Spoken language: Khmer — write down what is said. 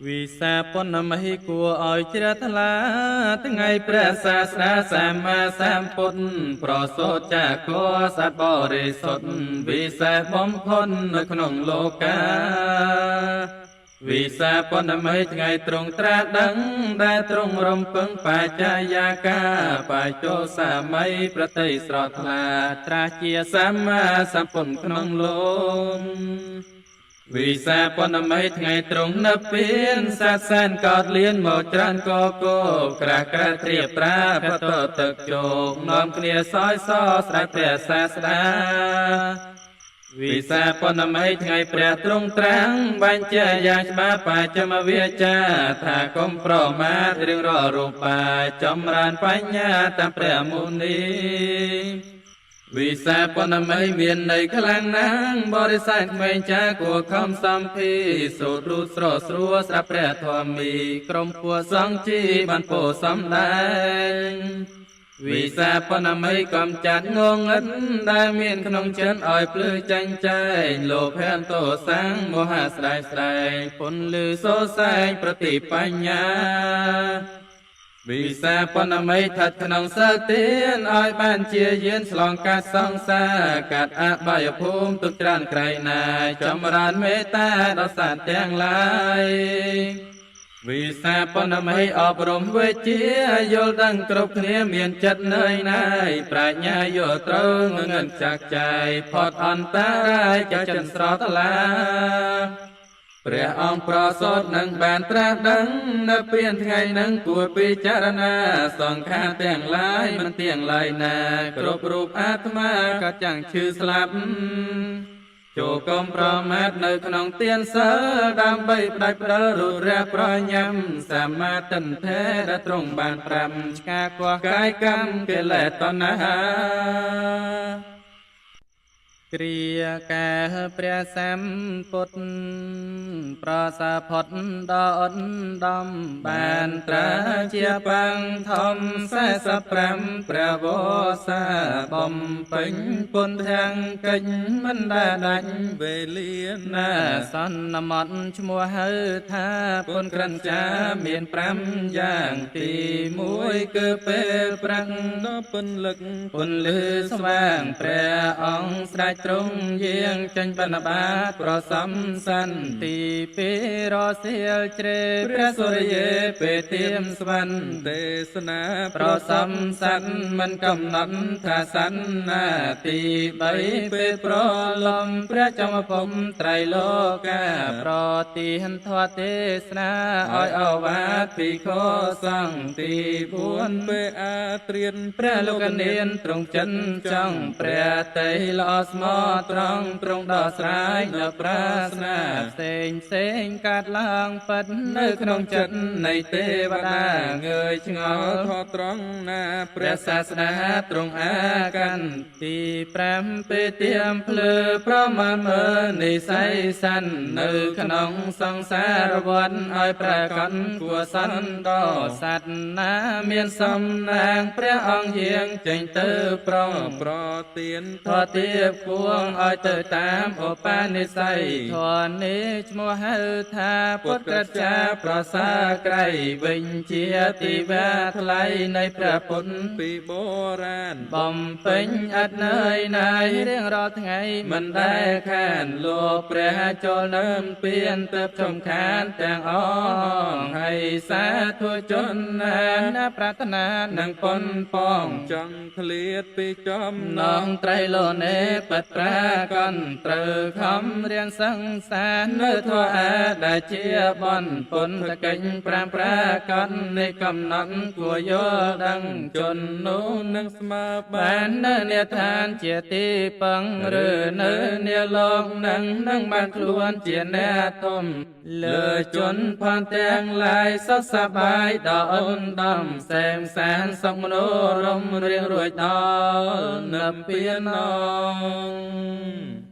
វិសាពណមហិគួរឲ្យជ្រះថ្លាថ្ងៃព្រះសាស្តាសម្មាសម្ពុទ្ធប្រសូតចាកោសត្វបរិសុទ្ធវិសេសបំផុតនៅក្នុងលោកាវិសាពណម័យថ្ងៃទ្រង់ត្រាស់ដឹងដែលទ្រង់រំពឹងបច្ចយាកាបច្ចោសម័យប្រតិស្រស់ថ្លាត្រាស់ជាសម្មាសម្ពុទ្ធក្នុងលោកវិសាពណម័យថ្ងៃទ្រង់និព្វានសត្វសែនកោតលៀនមកច្រើនកកោក្រាស់ក្រាស់ត្រៀបត្រាផតទឹកជោកនាំគ្នាសោយសស្រេចព្រះសាស្តាវិសាពណម័យថ្ងៃព្រះទ្រង់ត្រាំងបញ្ជាយ៉ាងច្បាស់បច្ចមវាចាថាកុំប្រមាទរឿងរាល់រូបាចម្រើនបញ្ញាតាមព្រះមុនីវិសាពណម័យមានន័យខ្លាំងណាស់បរិស័ទក្មេងចាគួរខំសំភីសូត្ររូតស្រស្រួស្រាប់ព្រះធម្មីក្រុមពួកសង្ឃជីបានពោសំដែងវិសាពណម័យកំចាត់ងងឹតដែលមានក្នុងចិត្តឲ្យភ្លឺចាញ់ចែងលោភៈទោសੰមោហៈស្រែស្រែងពន្លឺសូសែងប្រតិបញ្ញាវិសាពណម័យថិតក្នុងសិលទានឲ្យបានជាយានឆ្លងកាត់សង្សារកាត់អបាយភូមិទុកច្រើនក្រៃណាចម្រើនមេត្តាដល់សត្វទាំងឡាយវិសាពណម័យអប់រំវិជ្ជាយល់ដឹងគ្រប់គ្នាមានចិត្តនឿយណាយប្រាជ្ញាយល់ត្រូវងងឹតចាក់ចែកផុតអន្តរាយចាចិនស្រស់ថ្លាព្រះអង្គប្រសូតនឹងបានត្រាស់ដឹងនៅពៀនថ្ងៃនឹងគួរពិចារណាសង្ខារទាំងឡាយមិនទៀងឡើយណាគ្រប់រូបអាត្មាក៏ចាំងឈឺស្លាប់ចូលកុំប្រមាទនៅក្នុងទានសិលដើម្បីផ្ដាច់ផ្ដិលរូបរះប្រញាំសមាទិន្ធេដែលទ្រង់បានត្រាំឆ្កាកោះកាយកម្មកិលេសតណ្ហាគ្រាកាលព្រះសម្ពុទ្ធប្រសាផុតដល់ឧត្តមបានត្រាជាបាំងធំ45ព្រះវស្សាបំពេញពុនទាំងកិច្ចមិនដែលដាច់វេលាណាសន្មត់ឈ្មោះហៅថាពុនក្រិនចាមាន5យ៉ាងទី1គឺពេលប្រាំងដល់ពន្លឹកពន្លឺស្វាងព្រះអង្គស្ដេចទ្រង់យាងចេញបណបាតប្រសំសន្តិពីរសៀលជ្រេព្រះសូរិយេពេលទៀមស្វ័ន ទេសនា ប្រសំសន្តិមិនកំណត់ថាសន្ណាទី3ពេលប្រលំព្រះចមភពត្រៃលោកាប្រទានធម៌ទេសនាឲ្យអវាទភិក្ខុសង្ឃទី4 ពេលអាត្រៀន ព្រះលោកនានទ្រង់ចិនចង់ព្រះតីល្អស្មោះត្រង់ទ្រង់ដោះស្រាយនៅប្រាសនាផ្សេងផ្សេងកាត់ឡើងពិតនៅក្នុងចិត្តនៃទេវតាងើយឆ្ងល់ ធត្រង់ណា ព្រះសាស្តាទ្រង់អាកាន់ទី5ពេលទៀមភ្លឺប្រមាណមើលនិស័យស័ននៅក្នុងសង្សារវដ្តឲ្យប្រកបគួសន្តោសត្វណាមានសំណាងព្រះអង្គយាងចេញទៅប្រង ប្រទាន ធម៌ទៀបគួងឲ្យទៅតាមឧបនិស្ស័យធម៌នេះឈ្មោះហៅថាពុទ្ធក្រចាប្រសាក្រៃវិញជាទីវាថ្លៃនៃព្រះពុទ្ធ ពីបុរាណ បំពេញឥតនឿយណាយរៀងរាល់ថ្ងៃមិនដែលខានលោកព្រះចូលនឹមពៀនទៅចំខានទាំងអងហើយសាធុជនណាណាប្រាថ្នានឹងប៉ុនប៉ង ចង់ឃ្លាតពីចំ នងត្រៃលោនេបត្រាកនត្រូវខំរៀនសង្សារនៅធម៌អាដែលជាបនពុទ្ធកិច្ចប្រាំប្រាកដនៃកំណត់គួរយល់ដឹងជននោះ នឹងស្មើ បាននៅនិឋានជាទីពឹងឬនៅនាលោកនឹងនឹងបានខ្លួនជាអ្នកធំលើជនផនទាំងឡាយសុខសប្បាយដល់ឧត្តមសែមសានសុខមនោរមរៀងរួចដល់និព្វានង។